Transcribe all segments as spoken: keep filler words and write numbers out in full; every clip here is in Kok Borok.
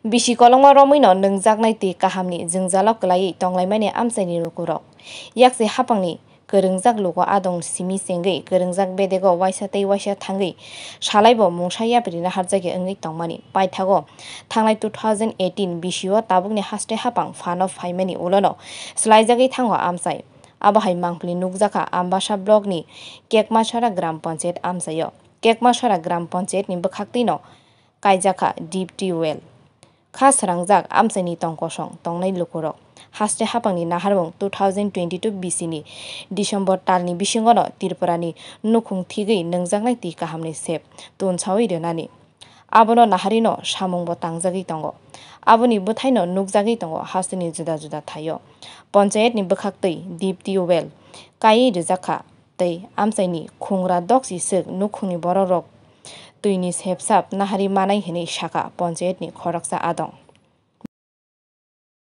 Bisi kolokma romwino nwngjaknai twi kahamni jwngjalo kwlaiwi tonglaimani amchaini lukurok. Yakse hapangni kwrwngjak luku adong simi chengwi kwrwngjak bedego waisa tei waisa thangwi salaibo mungsa yapri naharjakya wngwi tongmani. Paithago thangnai two thousand eighteen bisio tabukni haste hapang phano phaimani ulono swlaijagwi thango amchai. Abo hai mangpili nukjakha Ambasa blockni Kekmasara Gram Panchayat amchaio. Kekmasara Gram Panchayatni bwkhaktwino kaijakha deep tubewell. Kha srangjak amchaini tongkosong tongnai lukurok. Haste hapangni naharmung two thousand twenty-two bisini December talni bisingono Tripurani nukhung thigwi nwngjaknai twi kahamni sep tunsawi rwnani. Abono naharino samungbo tangjagwi tongo. Aboni bwthaino nukjagwi tongo hasteni juda juda thaio. Panchayatni bwkhaktwi deep tubewell kaiwi rwjakha. Tei amchaini khungra doksi swk nukhungni borokrok twini sepsap nahari manai hwnwi sakha panchayatni khoroksa adong.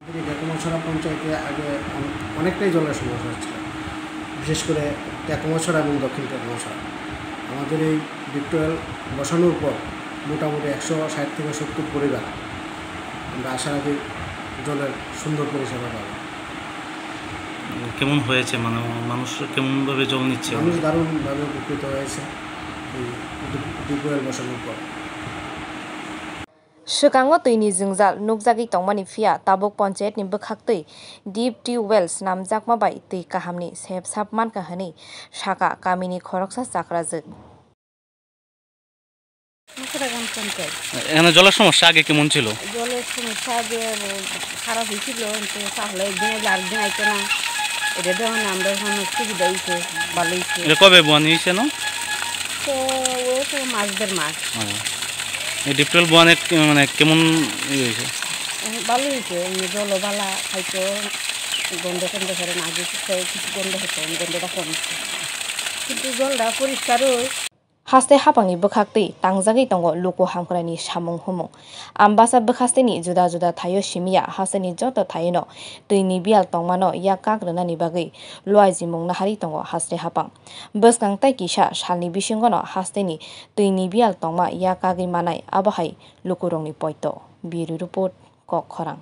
আমাদের এই টেকমাছড়া পঞ্চায়েতে আগে অন-, অনেকটাই জলের সমস্যা হচ্ছিল, বিশেষ করে টেকমাছড়া এবং দক্ষিণ টেকমাছড়া। আমাদের এই ডিপ টিউবওয়েল বসানোর পর মোটামুটি একশো ষাট থেকে সত্তর পরিবার আমরা আশা রাখি জলের সুন্দর পরিষেবা পাবে। কেমন হয়েছে? মানে, মানুষ কেমনভাবে জল নিচ্ছে? মানুষ দারুণভাবে উপকৃত হয়েছে এই ডিপ-, ডিপ টিউবওয়েল বসানোর পর। Swkango twini jwngjal nukjagwi tongmani, phiya tabuk panchayatni bwkhaktwi deep tubewell swnamjakma bai twi kahamni sep sap mankha hwnwi sakha kamini khoroksa chakrajwk. মথুরাগ্রাম পঞ্চায়েত। এখানে জলের সমস্যা আগে কেমন ছিল? জলের সমস্যা আগে খারাপ হয়েছিল, কিন্তু তাহলে একদিন আইলে আরেকদিন আইতো না, এটা দেওয়া না, আমরা এখন সুবিধা হয়েছে, ভালো হয়েছে। এটা কবে বওয়ানি হয়েছে না? তো ওই তো মাস দেড় মাস। ও। এই ডিপ টিউবওয়েল বওয়ানি কে-, মানে কেমন ইয়ে হয়েছে? এখন ভালো হয়েছে, এমনি জলও ভালা খাইতো, গন্ধ টন্ধ করে না, আগে কিছু, কিছু গন্ধ হতো, গন্ধটা কম হচ্ছে। কিন্তু জলটা পরিষ্কার হয়। Haste hapangni bwkhaktwi tangjagwi tongo luku hamkraini samung humung. Ambasa bwkhasteni juda juda thaio simiya hasteni joto thaino twini biyal tongmano yak kak rwnani bagwi luaijimung naharwi tongo haste hapang. Bwskang tei kisa salni bisingono hasteni twini biyal tongma yak kagwi manai, abo hai lukurokni poito. Bureau Report, Kok Khorang.